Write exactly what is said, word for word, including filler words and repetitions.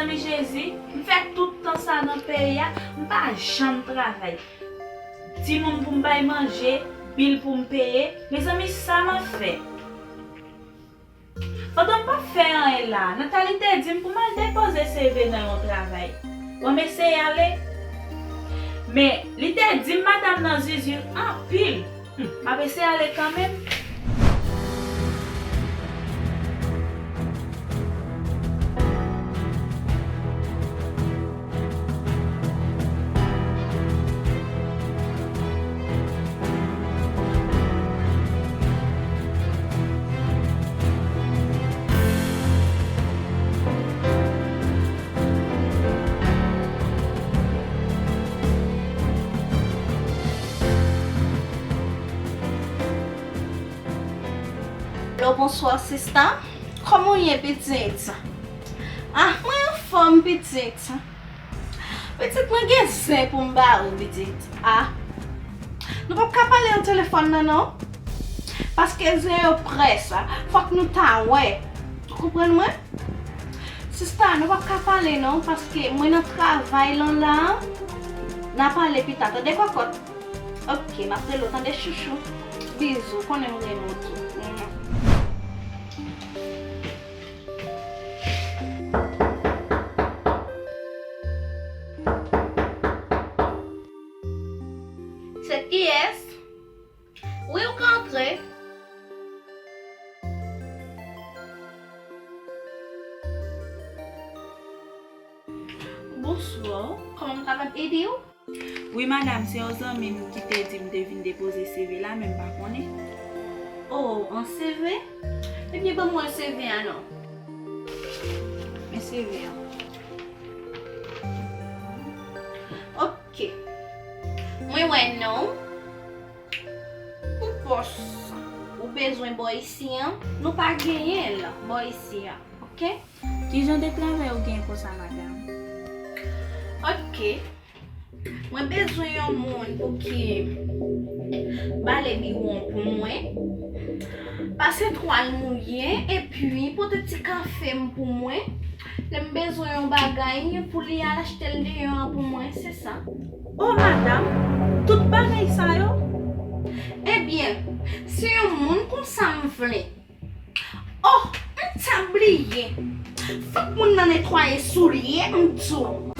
Mezanmi Jezi, m fè tout tan sa nan peyi a, m pa janm travay. Timoun pou m bay manje, bil pou m peye, mezanmi sa m ap fè? Pandan m p ap fè anyen la, Nathalie te di m pou m al depoze C V nan yon travay. Bon, m eseye ale. Men, li te di m madanm nan zuzu l anpil. Hmm, m ap eseye ale kanmenm. Alo, bonswa sista. Kòman w ye pitit? Ah, mwen anfòm pitit. Pitit, mwen gen zen pou m ba ou pitit. Ah. Nou p ap ka pale nan telefòn nan non. Paske zen yo près. Fòk nou ta wè. Ou konprann mwen? Sista, nou p ap ka pale non, paske mwen nan travay lan la. N a pale pita, tande kòkòt? Ok, m ap rele w, tande chouchou. Bizou, konnen m renmen w tou. Mwa. Se kiyès? Wi, ou ka antre. Bonswa, kòman m kapab ede w? Wi, madanm, se yon zanmi m ki te di m te vin depoze C V la, men m pa konnen. Oh, an C V? Ebyen, ban mwen C V a non. Men C V a. Ok. Mwen wè non. Pou pòs ou bezwen bò isi an, nou pa genyen l bò isi an, ok? Ki jan de travay ou gen konsa, madanm? Ok. Mwen bezwen yon moun pou ki bale biwo an pou mwen, pase twal mouye, epi pote ti kafe m pou mwen. Lè m bezwen yon bagay pou li al achte l deyò an pou mwen, se sa. Oh, madanm, tout bagay sa yo? Ebyen, se yon moun konsa m vle. Oh, m t ap bliye. Fòk moun nan netwaye soulye m tou.